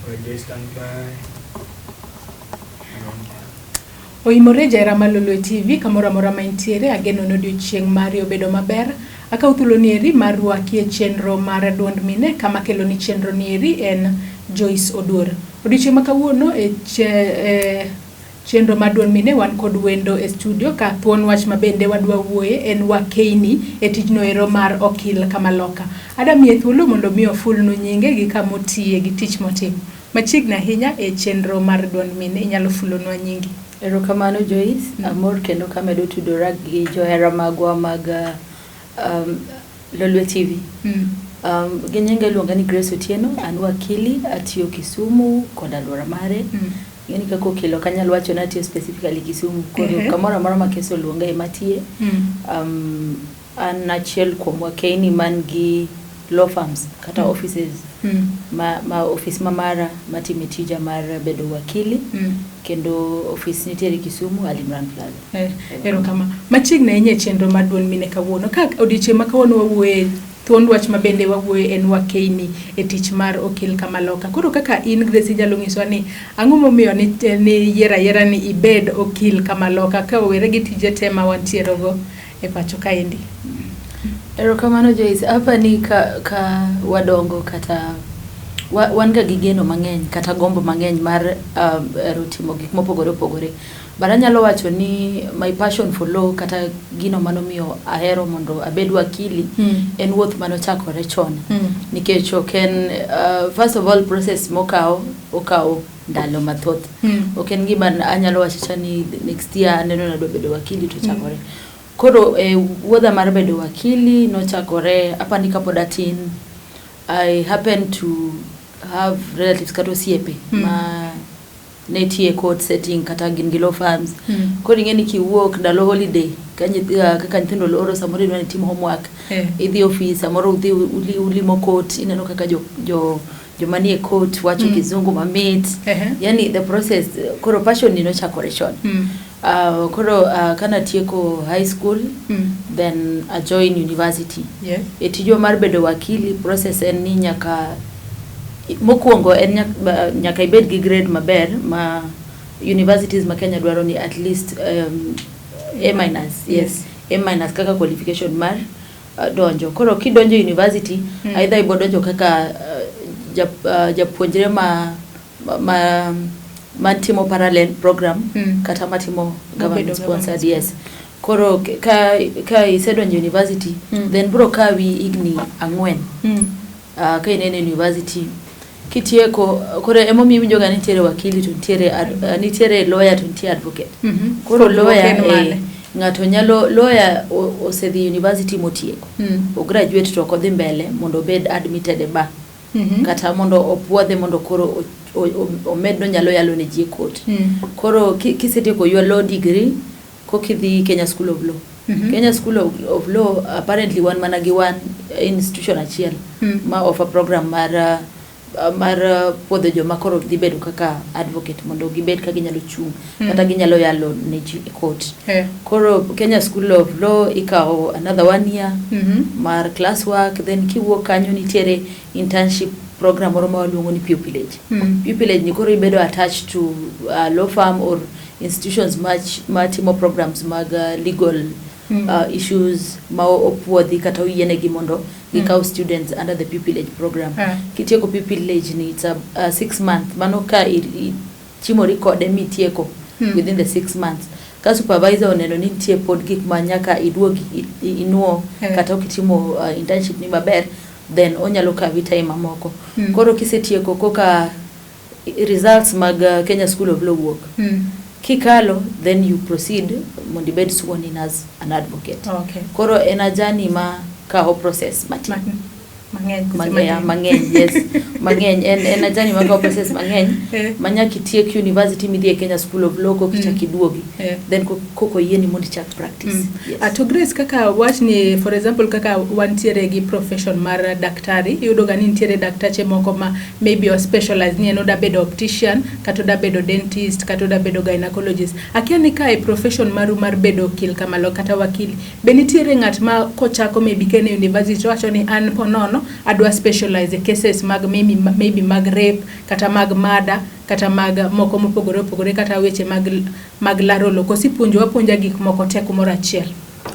Radio standby. Oimore jahera mar Lolwe TV kamoro amora ma intiere, ageno ni odiochieng' mari obedo maber. Akawo thuolo ni eri mar rwaki e chenro mar duond mine kama kelo ni chenro ni eri en Joyce Oduor. Odiochieng' ma kawuono e, e chenro mar duond mine wan kod wendo e studio ka thuon wach ma bende wadwa wuoye en wakeini e tijno ero mar okil kamaloka. Ada miye thuolo mondo mi ofulnu nyinge gi kama otiye gi tich motimo. Machiegni ahinya e chenro mar duond mine, inyalo fulonwa nyingi. Erokamano Joyce, amor kendo kamedo tudora gi johera magwa mag Lolwe TV. Gi nyinga iluonga ni Grace Otieno, an wakili, atiyo Kisumu kod alwora mare. Ing'eni kaka okil ok anyal wacho ni atiyo specifically Kisumu, koro kamoro amora ma kes oluonga ema atiye. An achiel kuom wakeini man gi law firms kata offices ma office ma mara matime tija mar bedo wakili kendo office nitiere Kisumu, Ali Imran Plaza. Erokamano. Machiegni ahinya e chenro mar duond mine kawuono. Ka odiochieng' ma kawuono wawuoye thuond wach ma bende wawuoye en wakeini e tich mar okil kamaloka. Koro kaka in Grace inyalo nyisowa ni ang'o momiyo ni, ni yiero ayiera ni ibed okil kamaloka ka owere gi tije te ma wantiere go e pacho kaendi? Erokamano Joyce, apani ka wadongo kata wan ga gi geno mang'eny kata gombo mang'eny mar hero timo gik mopogore opogore. But anyalo wacho ni my passion for law kata gino manomiyo ahero mondo abed wakili en wuoth manochakore chon. Nikech ok en first of all process mokawo okawo ndalo mathoth. Ok en gima anyalo wacho cha ni next year aneno nadwa bedo wakili to chakore. Koro e wuodha mar bedo wakili nochakore apani kapod atin. I happen to have relatives kata osiepe ma ne tiyo e court setting kata gin gi law firms. Koro ing'e ni kiwuok ndalo holiday ka kaka nyithindo loro samoro idwa ni itim homework idhi office samoro udhi ulimo court ineno kaka jo jo joma nie court wacho kizungu mamit. Yani the process koro passion ni nochakore chon. Koro kanatieko high school then I join university. E tijwa mar bedo wakili process en ni nyaka mokwongo en nyaka ibed gi grade maber ma universities ma Kenya dwaro ni at least A minus, yes, A minus kaka qualification mar donjo. Koro kidonjo university either ibo donjo kaka japuonjre ma timo parallel program kata matimo government sponsored, yes. Koro ka isedonjo university then bro kawi higni 4 ka inene university kitieko. Koro emomiyo iwinjo ga ni nitiere wakili to nitiere nitiere lawyer to nitie advocate. Koro lawyer ng'ato nyalo lawyer osedhi university motieko o graduate to ok odhi mbele mondo obed admitted e bar kata mondo opuodhe mondo koro omed nonyalo yalo ne ji e court. Koro kisetieko your law degree kokidhi Kenya School of Law. Kenya School of Law apparently wan mana gi one institution achiel ma offer program mar puodho joma koro dhi bedo kaka advocate mondo gibed ka ginyalo chung' kata ginyalo yalo ne ji e court. Koro Kenya School of Law ikawo another one year mar class work, then kiwuok kanyo nitiere internship program moro ma waluongo ni pupillage. Pupillage ni koro ibedo attached to law firm or institutions matimo programs mag legal issues ma opuodhi kata oyienegi mondo gikaw students under the pupillage program. Kitieko pupillage ni it's a 6 month mano ka ichimori kode mitieko within the 6 months ka supervisor oneno ni nitie pod gik ma nyaka iduogi inuo kata ok itimo internship ni maber, then onyalo kawi time mamoko. Koro kisetieko koka results mag Kenya School of Law wuok, kikalo then you proceed mondo ibed sworn in as an advocate. Koro en a journey ma kawo process matin. Mang'eny kose mang'eny matin? Mang'eny, yes, mang'eny. En a journey ma kawo process mang'eny ma nyaka itiek university midhi e Kenya School of Law koka ichak iduogi then koko oyieni mondo ichak practice. Yes. To Grace, kaka wach ni for example kaka wantiere gi profession mar daktari, iyudo ga ni nitiere daktache moko ma maybe o specialize ni en oda bedo optician kata oda bedo dentist kata oda bedo gynecologist. Akia ni ka e profession maru mar bedo okil kamalo kata wakili, be nitiere ng'at ma kochako maybe ka en e university owacho ni an ponono mfano adwa specialize e cases mag maybe mag rape kata mag murder kata mag moko mopogore opogore kata weche mag laro lowo. Koso ipuonjo apuonja gik moko te kumoro achiel?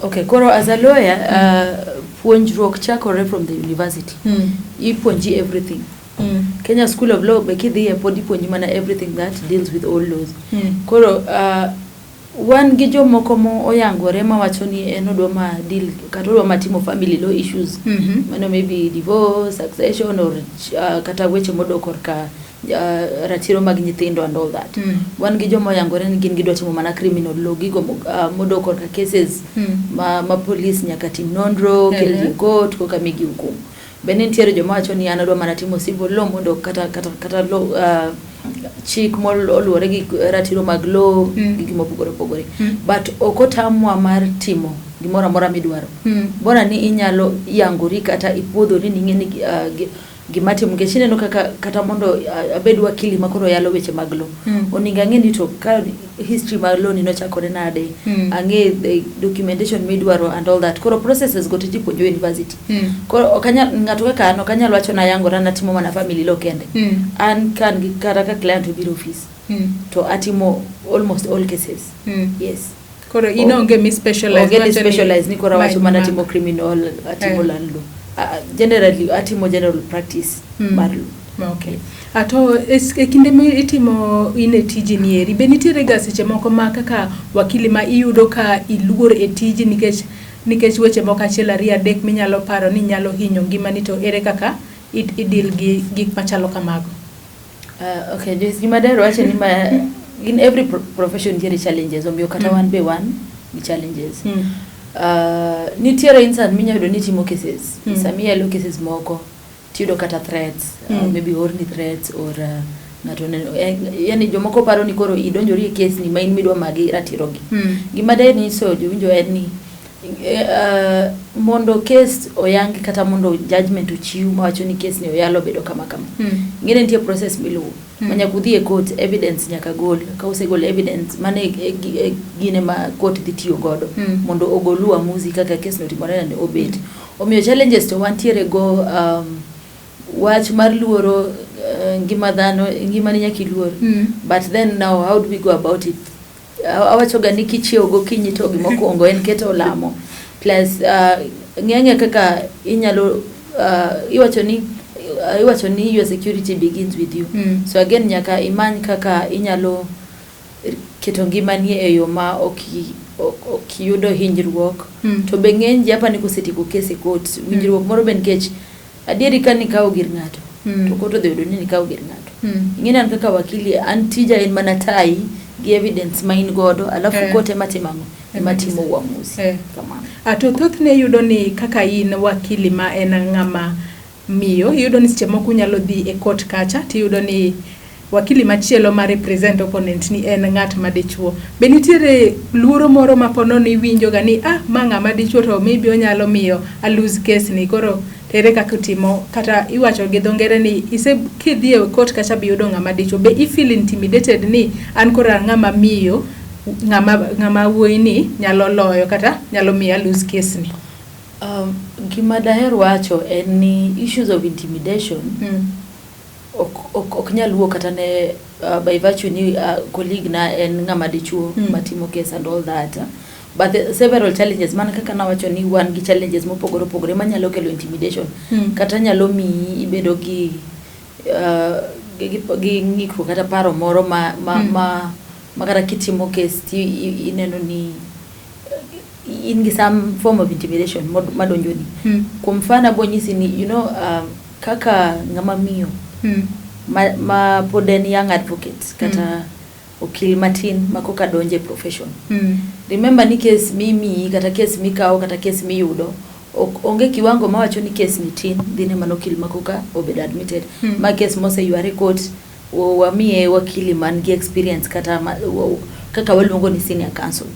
Okay, koro as a lawyer, puonjruok chakore from the university. Ipuonji everything. Kenya School of Law be kidhiye pod ipuonji mana everything that deals with all laws. Koro wan gi jomoko mo oyangore mawacho ni en odwa ma deal kata odwa ma timo family law issues. Mano maybe divorce, succession or kata weche modok korka ratiro mag nyithindo and all that. Wan gi joma oyangore ni gin gidwa timo mana criminal law, gigo modok korka cases ma police nyaka tim nonro, kel ji e court koka migi hukum. Bende nitiere joma wacho ni an adwa mana timo civil law mondo kata law, chik moluwore gi ratiro mag lowo gi gima opogore opogore. But ok otamwa mar timo gimoro amora midwaro. Bora ni inyalo yangori kata ipuodhori ni ing'e ni gima timo, nikech ineno kaka kata mondo abed wakili ma koro yalo weche mag lowo, onego ang'e ni to ka history mar lowo ni nochakore nade, ang'e the documentation midwaro and all that. Koro processes go tiji puonjo university. Koro ok anyal, ng'ato kaka an ok anyal wacho nayangora natimo mana family law kende. An ka an gi kata ka client obiro office to atimo almost all cases. Yes. Koro in onge mi specialize? Onge ni wacho ni specialize ni koro awacho mana timo criminal, atimo land law. Generally atimo general practice mar law. Okay. Ato e kinde ma itimo in e tiji ni eri, be nitiere ga seche moko ma kaka wakili ma iyudo ka iluor e tiji nikech weche moko achiel ariyo adek minyalo paro ni nyalo hinyo ngimani, to ere kaka i deal gi gik machalo kamago? Okay, Joyce, gima daher wacho ni ma in every profession nitiere challenges, omiyo kata wan be wan gi challenges. Nitiere instance minyalo yudo ni itimo cases. Sama iyalo cases moko, tiyudo kata threats, maybe orni threats or ng'ato oneno, yani jomoko paro ni koro idonjori e case ni ma in midwa magi ratirogi. Gima daher nyiso jowinjo en ni mondo case oyangi kata mondo judgment ochiw mawacho ni case ni oyalo obedo kama kama. Ing'e ni nitie process miluwo. Ma nyaka udhi e court, evidence nyaka gol. Ka usegolo evidence, mano e gine ma court dhi tiyo godo mondo ogol uamuzi kaka case no otimore nade obet. Omiyo challenges to wantiere go, wach mar luoro ngima dhano, ngimani nyaka iluor. But then now how do we go about it? Awacho ga ni kichiewo gokinyi to gimokwongo en keto lamo. Plus ng'e kaka inyalo iwacho ni your security begins with you. So again nyaka imany kaka inyalo keto ngimani e yo ma ok iyudo hinyruok. To be ng'eny ji apa ni kosetieko case e court, winjruok moro be, nikech adieri ka nikawo gir ng'ato to court odhi yudo ni nikawo gir ng'ato. Ing'e ni an kaka wakili, an tija en mana tayi gi evidence ma in godo, alafu court ema timo ang'o? Ema timo uamuzi. Kamano. To thothne iyudo ni kaka in wakili ma en ng'ama miyo, iyudo ni seche moko unyalo dhi e court kacha tiyudo ni wakili machielo ma represent opponent ni en ng'at ma dichuo. Be nitiere luoro moro ma po nono iwinjo ga ni ah, ma ng'ama dichuo to maybe onyalo miyo a lose case ni, koro to ere kaka utimo? Kata iwacho gi dho ngere ni ise kidhi e court kacha biyudo ng'ama dichuo, be i feel intimidated ni an koro an ng'ama miyo, ng'ama wuoyi ni nyalo loyo kata nyalo miyo a lose case ni? Gima daher wacho en ni issues of intimidation ok nyal wuok kata ne by virtue ni colleague na en ng'ama dichuo matimo case and all that. But the several challenges, mana kaka nawacho ni wan gi challenges mopogore opogore manyalo kelo intimidation kata nyalo miyi ibedo gi ng'ikruok kata paro moro ma ma kata kitimo case ti ineno ni in gi some form of intimidation madonjoni. Kuom mfano abo nyisi ni kaka ng'ama miyo ma pod en young advocate kata okil matin ma koka donjo e profession. Remember ni case mimiyi kata case mikawo kata case miyudo ok onge kiwango mawacho ni case ni tin dhine mana okil ma koka obedo admitted. Ma case moseyware e court wamiye wakili man gi experience kata kaka waluongo ni senior counsel.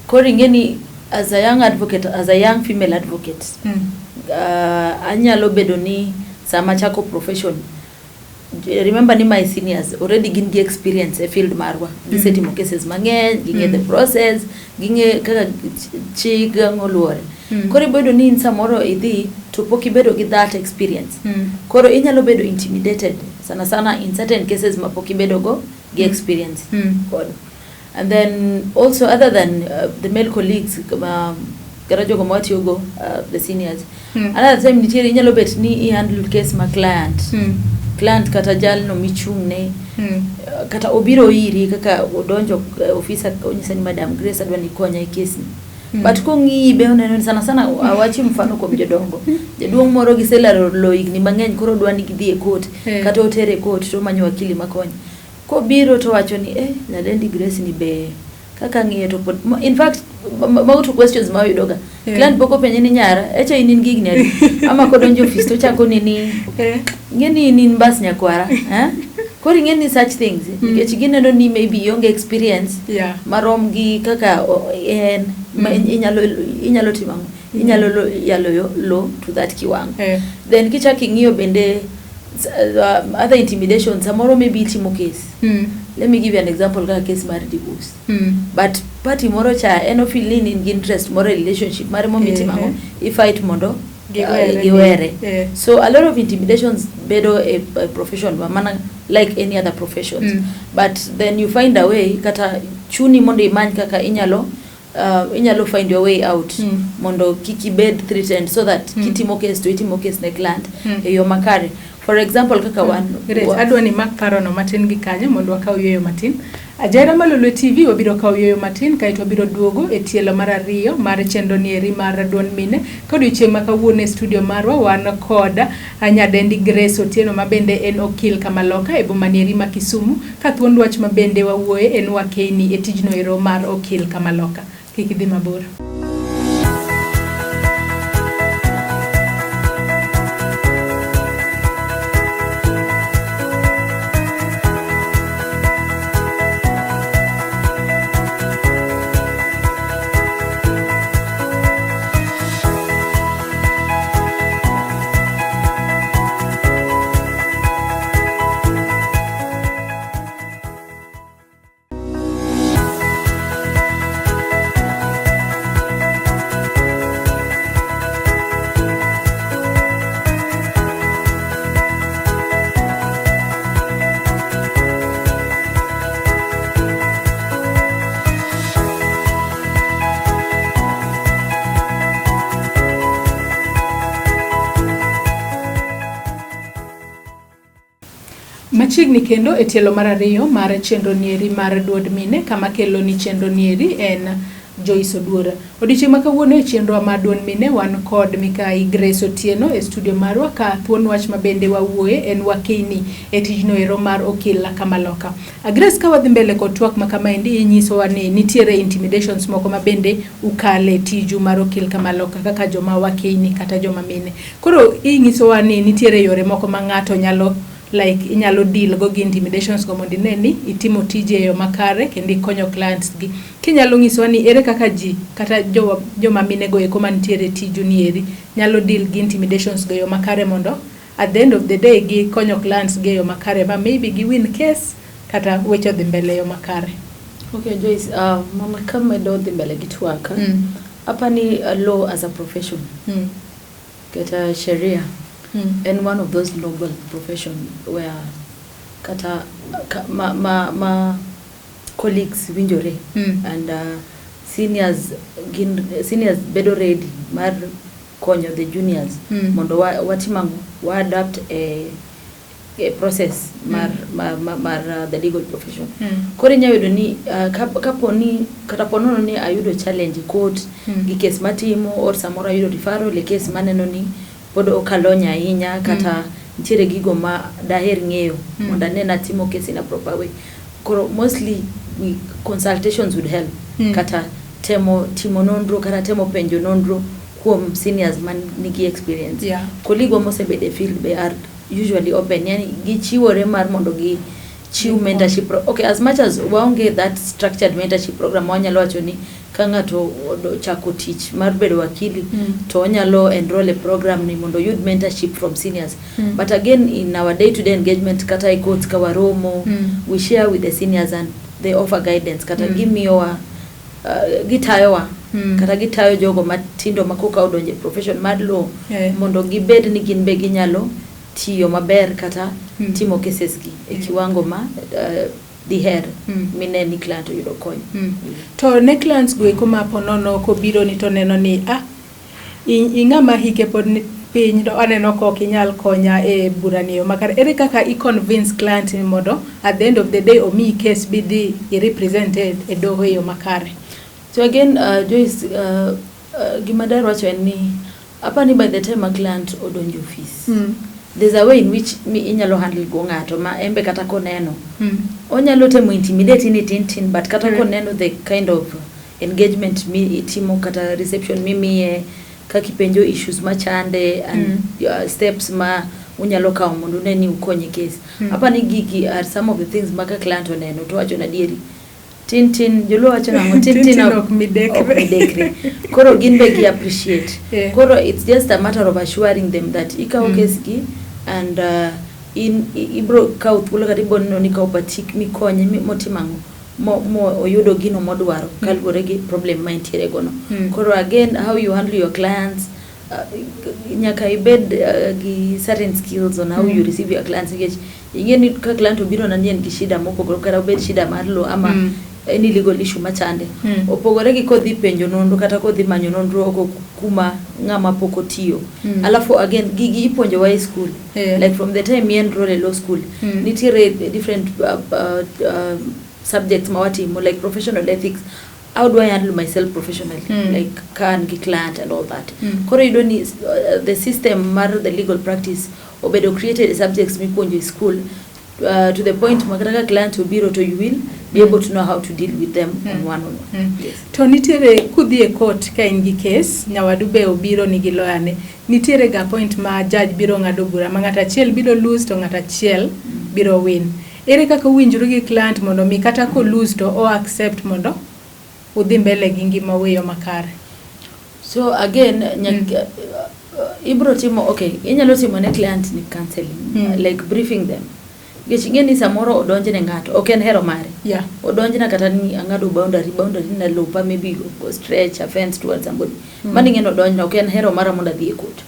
Koro ing'e ni as a young advocate, as a young female advocate, anyalo bedo ni sama achako profession, remember ni my seniors already gin gi experience e field marwa, gisetimo cases mang'eny, ging'e the process, ging'e kaka chik ang'o luwore. Koro iboyudo ni in samoro idhi to pok ibedo gi that experience. Koro inyalo bedo intimidated sana sana in certain cases ma pok ibedo go gi experience kod. And then also other than the male colleagues, kata jogo ma watiyogo, the seniors, another time nitiere inyalo bet ni i handle case ma client, client kata jalno michung'ne, kata obiro iri kaka odonjo ofisa, onyisa ni, "Madam Grace, adwa ni ikonya e case ni." But kong'iyi be oneno ni sana sana awachi mfano kuom jodongo, jaduong' moro giselaro lo higni mang'eny, koro odwa ni gidhi e court, kata otere e court to omanyo wakili makonye. Kobiro to wacho ni, "Eh, nyadendi Grace ni be kaka ng'iye to pod." In fact, mago to questions ma wayudoga. Client pok openje ni, "Nyara, echa in in gi higni adi?" Ama kodonjo e ofis to ochako ni, "Ing'e ni in in bas nyakwara, eh?" Koro ing'e ni such things, nikech gineno ni maybe ionge experience marom gi kaka en ma inyalo timo ang'o, inyalo yalo lo to that kiwango. Then kichak ing'iyo bende other intimidation, samoro maybe itimo case, let me give you an example, kaka case mar divorce, but party moro cha en ofeel ni in gi interest moro e relationship mare momiyo itimo ang'o, i fight mondo giwere. Giwere. So a lot of intimidations bedo a profession ma mana like any other professions, but then you find a way, kata chuni mondo imany kaka inyalo find your way out mondo kik ibed threatened, so that kitimo case to itimo case ne client e yo makare. For example, kaka wan Grace, adwa ni mak parono matin gi kanyo mondo wakaw yueyo matin. Ajera Malolwe TV, wabiro kawo yueyo matin kaeto wabiro duogo e tielo mar ariyo mar chenro ni eri mar duond mine. Ka odiochieng' ma kawuono e studio marwa wan kod nyadendi Grace Otieno ma bende en okil Kamaloka e boma ni eri ma Kisumu. Ka thuond wach ma bende wawuoye en wakeyni e tijno ero mar okil Kamaloka. Kik idhi mabor. Machiegni kendo e tielo mar ariyo mar chenro nieri mar duond mine, kama kelo ni chenro nieri en Joyce Oduor. Odiochieng' ma kawuono e chenro mar duond mine wan kod Mikai Grace Otieno e studio marwa, ka thuon wach ma bende wawuoye en wakeyni e tijno ero mar okil Kamaloka. Grace, ka wadhi mbele kod twak ma kamaendi, inyisowa ni nitiere intimidations moko ma bende ukale tiju mar okil Kamaloka kaka joma wakeyni kata joma mine. Koro inyisowa ni nitiere yore moko ma ng'ato nyalo, like, inyalo deal go gi intimidations go mondo ine ni itimo tiji e yo makare kendo ikonyo clients gi. Kinyalo nyisowa ni ere kaka ji kata joma mine go eko mantiere e tiju ni eri nyalo deal gi intimidations go e yo makare mondo at the end of the day gikonyo clients gi e yo makare ma maybe gi win case kata weche odhi mbele e yo makare. Okay, Joyce, mana kamedo dhi mbele gi twak, apani law as a profession, kata sheria, en one of those noble profession where kata ka, ma colleagues winjore and seniors gin seniors bedo ready mar konyo the juniors mondo watim ang'o, wa adapt e process mar, mar the legal profession. Koro inya yudo ni kapo ni kata po nono ni ayudo challenge e court gi case matimo, or samoro ayudo referral e case maneno ni pod ok alony ahinya, kata nitiere gigo ma daher ng'eyo mondo ane natimo case in a proper way. Koro mostly consultations would help, kata temo timo nonro kata temo penjo nonro kuom seniors man nigi experience. Colleague mosebedo e field be are usually open, yani gichiwore mar mondo gi chiw mentorship. Okay, as much as waonge that structured mentorship program, wanyalo wacho ni ka ng'ato chako tich mar bedo wakili to onyalo enroll e program ni mondo oyud mentorship from seniors, but again, in our day to day engagement kata e courts ka waromo, we share with the seniors and they offer guidance kata gimiyowa, gitayowa. Kata gitayo jogo matindo ma koka odonjo e profession mar law mondo gibed ni gin be ginyalo tiyo maber kata timo cases gi e kiwango ma diher mine ni client oyudo kony. To ne clients go eko ma po nono kobiro ni to neno ni ah, ing'ama hike pod ni piny to aneno ka ok inyal konya e bura ni e yo makare. Ere kaka i convince client ni mondo at the end of the day omiyi case bidhi i represent e doho e yo makare? So again, Joyce, gima dahero wacho en ni apani by the time a client odonjo office, there's a way in which mi inyalo handle go ng'ato ma embe kata koneno onyalo temo intimidate ni tin tin, but kata koneno the kind of engagement mi itimo kata reception mimiye, kaka ipenjo issues machande and steps ma unyalo kawo mondo une ni ukonye case. Apani gigi are some of the things ma ka client oneno to wacho na adieri tin tin, joluo wacho nang'o, tin tin ok midekre. Ok midekre. Koro gin be gi appreciate. Koro it's just a matter of assuring them that ikawo case gi and in ibro kawo thuolo kata ibro neno ni ikawo patik mikonye motimo ang'o mo oyudo gino modwaro kaluwore gi problem ma entiere gono. Koro again, how you handle your clients, nyaka ibed gi certain skills on how you receive your clients, nikech ing'e ni ka client obiro na ni en gi shida mopogore, kata obed shida mar law ama any legal issue machande, opogore gi kodhi penjo nonro kata kodhi manyo nonro oko kuma ng'ama pok otiyo. Alafu again, gigi ipuonjowa e school. Like from the time you enroll e law school, nitiere different subjects ma watimo, like professional ethics, how do I handle myself professionally, like ka an gi client and all that. Koro iyudo ni the system mar the legal practice obedo created subjects mipuonjo e school, to the point ma kata ka client obiro to you will be able to know how to deal with them on one on one. Yes. To nitiere kudhi e court ka in gi case, nyawadu be obiro nigi lawyer ne, nitiere ga point ma judge biro ng'ado bura ma ng'ato achiel biro lose to ng'ato achiel biro win. Ere kaka uwinjoru gi client mondo mi kata ko lose to o accept mondo udhi mbele gi ngima e yo makare? So again, ibro timo, okay, inyalo timo ne client ni counseling, like briefing them, nikech ing'e ni samoro odonjne ng'ato ok en hero mare. Odonjna kata ni ang'ado boundary na lopa, maybe go stretch a fence towards somebody. Mano ing'e ni odonjna, ok en hero mara mondo adhi e court.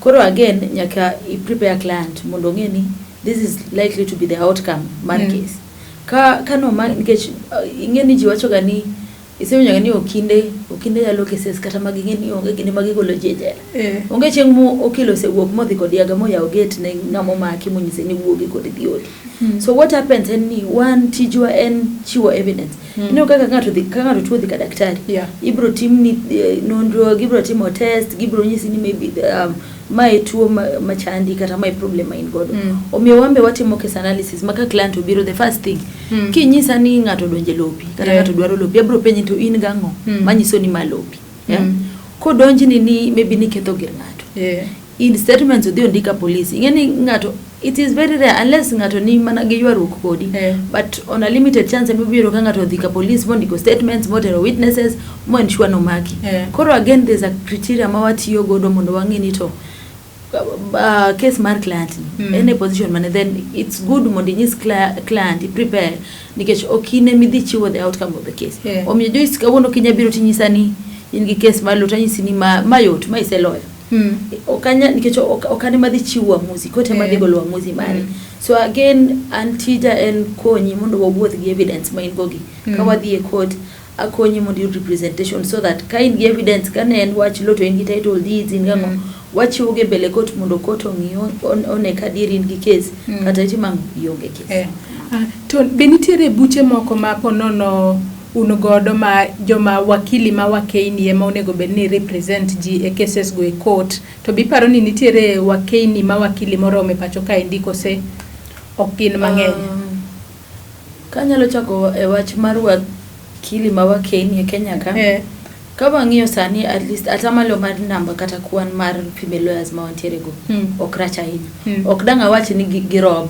Koro again, nyaka i prepare client mondo ong'e ni this is likely to be the outcome mar case ka no ma, nikech ing'e ni ji wacho ga ni isewinjo ga ni okinde yalo cases kata mag ing'e ni onge kinde ma gigolo ji e jela. Onge chieng' mo okil osewuok modhi kod yaga moyawo gate ne ng'ama omaki monyise ni wuogi kod idhi odi. So what happens en ni wan tijwa en chiwo evidence. Ineno kaka ng'ato dhi, ka ng'ato tuo dhi ka daktari, ibro timni nonro, gibro timo test, gibro nyisi ni maybe mae tuo machandi kata mae problem ma in godo. Omiyo wan be watimo case analysis ma ka client obiro, the first thing, kinyisa ni ng'ato odonjo e lopi kata ng'ato dwaro lopi, abro penji to in gang'o manyiso ni ma lopi, yeah? Kodonjni ni maybe niketho gir ng'ato, in statements odhi ondika police, ing'e ni ng'ato, it is very rare unless ng'ato ni mana gi ywaruok kodi, but on a limited chance ema ibiro ka ng'ato odhi ka police mondiko statements, motero witnesses, mo ensure nomaki. Koro again, there's a criteria ma watiyo godo mondo wang'e ni to case mar client ni en e position mane. Then it's good mondo inyis client, i prepare, nikech ok in ema idhi chiwo the outcome of the case. Omiyo Joyce, kawuono kinya biro tinyisa ni in gi case mar low, tanyisi ni ma yot, ma iseloyo. Ok anya, nikech ok an ema dhi chiwo uamuzi, court ema dhi golo uamuzi mare. So again, an tija en konyi mondo wawuoth gi evidence ma in go gi. Ka wadhi e court, akonyi mondo iyud representation so that ka in gi evidence, ka ne en wach low to in gi title deeds, in gang'o, wachiwo gi e mbele court mondo court ong'i, one ka adier in gi case kata itimo ang'o, ionge case. Ah, to be nitiere buche moko ma ponono un godo ma joma wakili ma wakeini ema onego bed ni represent ji e cases go e court, to be iparo ni nitiere wakeini ma wakili moromo e pacho kaendi, kose ok gin mang'eny? Kanyalo chako e wach mar wakili ma wakeini e Kenya ka, ka wang'iyo sani, at least atamalo mar namba kata kwan mar female lawyers ma wantiere go ok rach ahinya. Ok dang' awach ni giromo,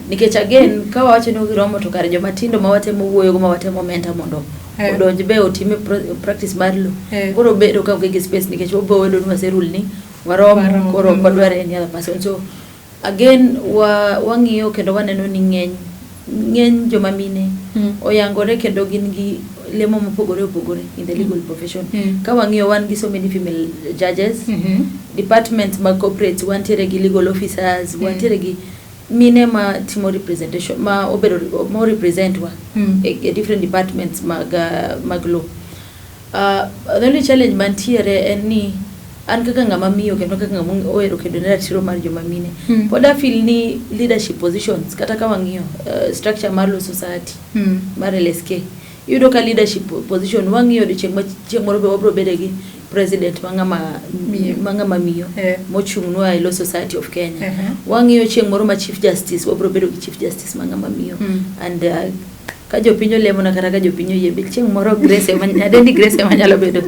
nikech again, ka wawacho ni giromo to kare joma tindo ma watemo wuoyogo, ma watemo mentor mondo odonj be otime practice mar law, koro bedo ka onge gi space, nikech wabo bedo ni waserul ni waromo, Waromo, koro ok wadwar any other person. So again, wang'iyo kendo waneno ni ng'eny ng'eny joma mine oyangore kendo gin gi lemo mopogore opogore in the legal profession. Ka wang'iyo, wan gi so many female judges, departments mag corporates, wantiere gi legal officers, wantiere gi mine ma timo representation, ma obedo mo represent wa e different departments mag law. The only challenge mantiere en ni an kaka ng'ama miyo kendo kaka ng'ama ohero kedo ne ratiro mar joma mine, pod a feel ni leadership positions, kata ka wang'iyo structure mar law society mar LSK, iyudo ka leadership position, wang'iyo odiochieng' ma chieng' moro be wabiro bede gi president ma ng'ama Miyo. ma ng'ama miyo mochung'nwa e Law Society of Kenya. Wang'iyo chieng' moro ma chief justice, wabiro bedo gi chief justice ma ng'ama miyo. And ka jopiny olemona kata ka jopiny oyie be, chieng' moro Grace ema, nyadendi Grace ema nyalo bedo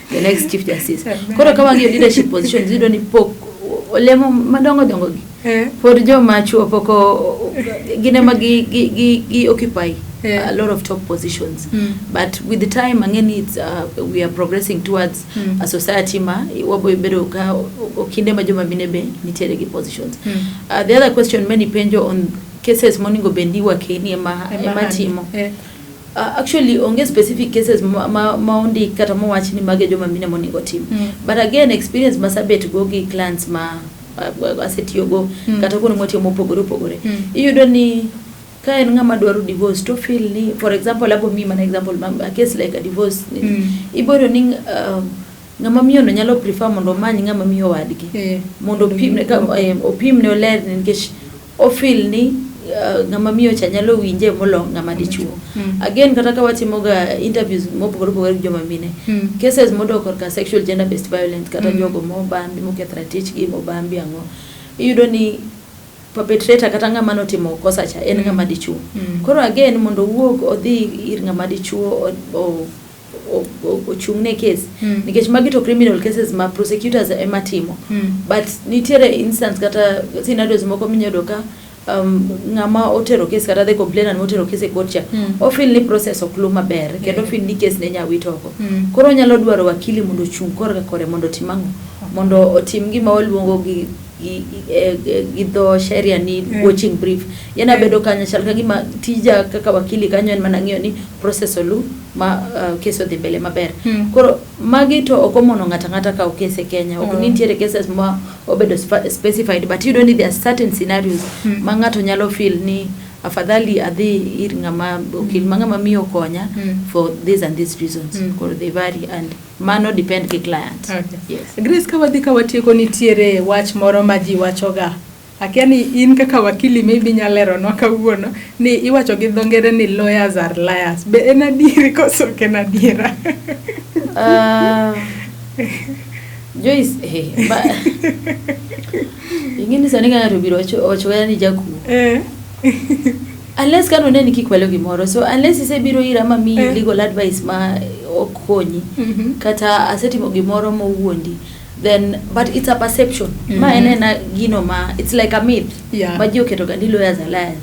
the next chief justice. Amen. Koro ka wang'iyo leadership positions, iyudo ni pok olemo madongo dongo gi pod joma chuo pok gin ema gi occupy a lot of top positions. But with the time, ang'e ni we are progressing towards a society ma wabo bedo ka okinde ma joma mine be nitiere gi positions. The other question many penjo on cases monego bed ni wakeni ema timo. Actually onge specific cases ma ondik kata mowach ni mage joma mine monego tim. But again, experience masabet go gi clients ma asetiyogo kata kuonde mwatiyo mopogore opogore, iyudo ni ka en ng'ama dwaro divorce to feel ni, for example, abo miyi mana example ma, a case like a divorce, ibo yudo ni ng'ama miyo no nyalo prefer mondo omany ng'ama miyo wadgi mondo opimne ka opimne olerne, nikech o feel ni ng'ama miyo cha nyalo winje molo ng'ama dichuo. Again, kata ka watimo ga interviews mopogore opogore gi joma mine, cases modok korka sexual gender based violence kata jogo mobambi, moketh ratichgi, mobambi ang'o, iyudo ni perpetrator kata ng'ama notimo kosa cha en ng'ama dichuo. Koro again, mondo owuog odhi ir ng'ama dichuo ochung'ne case, nikech magi to criminal cases ma prosecutors ema timo. But nitiere instance kata scenarios moko minyalo yudo ka ng'ama otero case kata the complainant motero case e court cha o feel ni process ok luw maber kendo o feel ni case ne nya wit oko. Koro onyalo dwaro wakili mondo ochung' korka kore mondo otim ang'o, mondo otim gima waluongo gi dho sheria ni watching brief. Yani abedo kanyo chal ka gima tija kaka wakili kanyo en mana ng'iyo ni process olu ma case odhi mbele maber. Koro magi to ok omono ng'ato ang'ata kawo case e Kenya. Ok ni nitiere cases ma obedo specified, but iyudo ni there are certain scenarios ma ng'ato nyalo feel ni afadhali adhi ir ng'ama okil ma ng'ama miyo konya for this and these reasons. Koro they vary and mano depend gi client. Yes. Grace, ka wadhi ka watieko, nitiere wach moro ma ji wachoga. Akia ni in kaka wakili maybe inyalo leronwa kawuono ni iwacho gi dho ngere ni lawyers are liars. Be en adieri koso ok en adiera? Joyce, ing'e ni sani ka ng'ato obiro owacho kata ni jakuo. Unless ka noneni kikwalo gimoro. So unless isebiro ira ma miyi legal advice ma ok konyi, kata asetimo gimoro mowuondi, then but it's a perception. Ma en ena gino ma it's like a myth ma ji oketo ga ni lawyers are liars.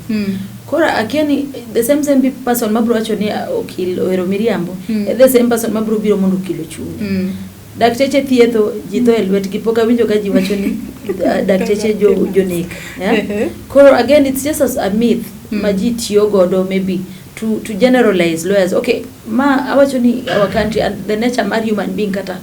Koro akia ni the same person mabiro wacho ni ah, okil ohero miriambo, e the same person mabiro biro mondo okil ochung'ne. Dakteche thietho ji tho e lwetgi, pok awinjo ka ji wacho ni dakteche jo jonek, yeah? Koro again, it's just a myth ma ji tiyo godo maybe to generalize lawyers. Okay, ma awacho ni our country and the nature mar human being kata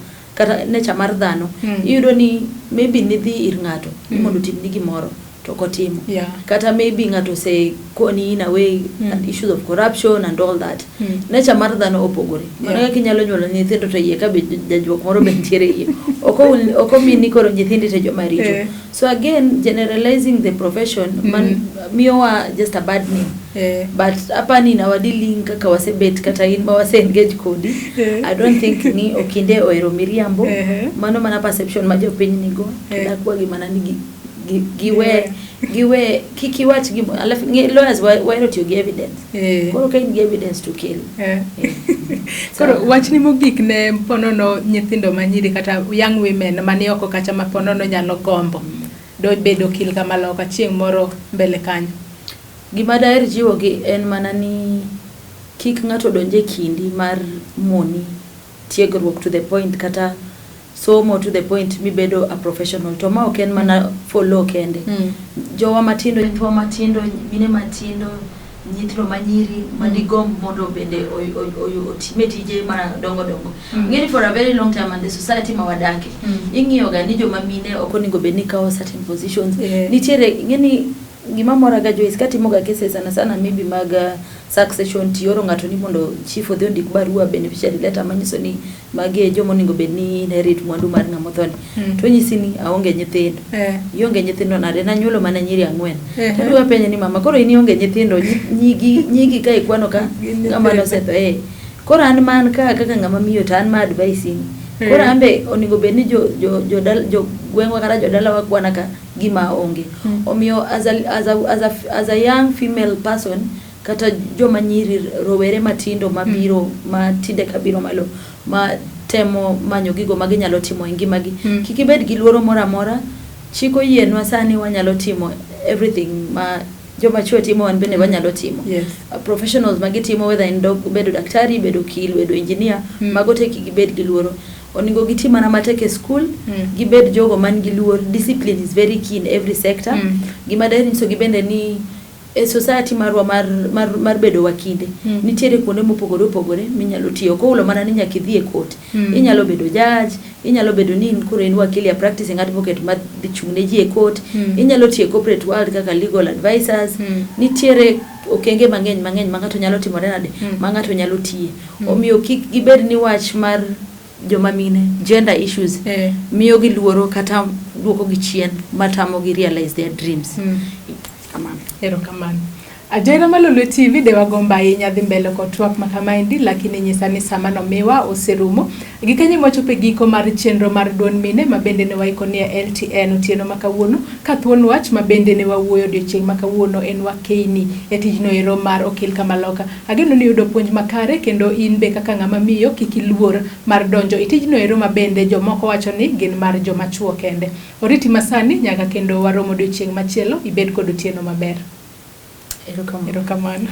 nature mar dhano, iyudo ni maybe nidhi ir ng'ato ni mondo otimni gimoro to ok otimo, kata maybe ng'ato osekoni in a way and issues of corruption and all that. Nature mar dhano opogore mana kaka inyalo nyuolo nyithindo to iye ka be jajuok moro be nitiere iye, ok omi ni koro nyithindi te joma richo. So again, generalizing the profession man miyowa just a bad name. But apani in our dealing kaka wasebet kata in ma wase engage kodi, I don't think ni okinde ohero miriambo. Mano mana perception ma jopiny nigo. Dakwagi mana ni giwe giwe kik iwach gimo, alafu lawyers wahero tiyo gi evidence. Koro ka in gi evidence to kel. Koro wachni mogik ne ponono nyithindo manyiri kata young women mani oko kacha ma ponono nyalo gombo do bedo okil kama loka chieng' moro mbele kanyo. Gima daher jiwogi en mana ni kik ng'ato donj e kindi mar moni tiegruok to the point kata somo to the point mibedo a professional. To ma ok en mana for law kende. Jowa matindo, nyithiwa matindo, mine matindo, Nyithindo manyiri madigomb mondo bende otime tije madongo dongo. Ing'eni for a very long time and the society ma wadake, ing'iyo ga ni joma mine ok onego bed ni kawo certain positions. Nitiere, ing'eni gima mora ga, Joyce, katimo ga cases sana sana maybe mag succession, tioro ng'ato ni mondo chief odhi ondik barua, beneficiary letter, manyiso ni magi e joma onego bed ni inherit mwandu mar ng'ama othoni. To onyisi ni aonge nyithindo. Ionge nyithindo nade? Nanyuolo mana nyiri ang'wen. To adwa penje ni, mama, koro in ionge nyithindo, nyigi nyigi ka ikwano ka Gin ng'ama nyithindo. nosetho, eh. Koro an man ka kaka ng'ama miyo to an ma advising. Koro an be onego bed ni jo jo jo dal jo gweng'wa kata jodalawa kwana ka gima onge. Omiyo as a young female person kata joma nyiri, rowere matindo mabiro ma tinde kabiro malo ma temo manyo gigo ma ginyalo timo e ngimagi, kik ibed gi luoro moro amora. Chik oyienwa sani, wanyalo timo everything ma joma chuo timo, wan bende wanyalo timo. Professionals ma gitimo, whether en bedo daktari, bedo okil, bedo engineer, mago te kik gibed gi luoro. Onego giti mana matek e school, gibed jogo man gi luor. Discipline is very key in every sector. Gima daher nyisogi bende ni e society marwa mar bedo wakinde, nitiere kuonde mopogore opogore minyalo tiyo. Ok ohulo mana ni nyaka idhi e court. Inyalo bedo judge, inyalo bedo ni in koro in wakili, a practicing advocate ma dhi chung' ne ji e court. Inyalo tiyo e corporate world kaka legal advisors. Nitiere okenge mang'eny mang'eny ma ng'ato nyalo timore nade, ma ng'ato nyalo tiye. Omiyo kik gibed ni wach mar joma mine, gender issues, miyo gi luoro kata duoko gi chien matamo gi realize their dreams. Kamano. Erokamano. Ajera Malolwe TV de wagombo ahinya dhi mbele kod twak ma kamaendi, lakini nyisa ni sama nomiwa oserumo. Gikanyo wachopo e giko mar chenro mar duond mine ma bende ne waiko nie LTN otieno ma kawuono, ka thuon wach ma bende ne wawuoyo odiochieng' ma kawuono en wakeini e tijno ero mar okil kamaloka. Ageno ni yudo puonj makare kendo in be kaka ng'ama miyo kik iluor mar donjo e tijno ero ma bende jomoko wacho ni gin mar joma chuo kende. Oriti masani nyaka kendo warom odiochieng' machielo, ibed kod otieno maber. Erokamano. Erokamano.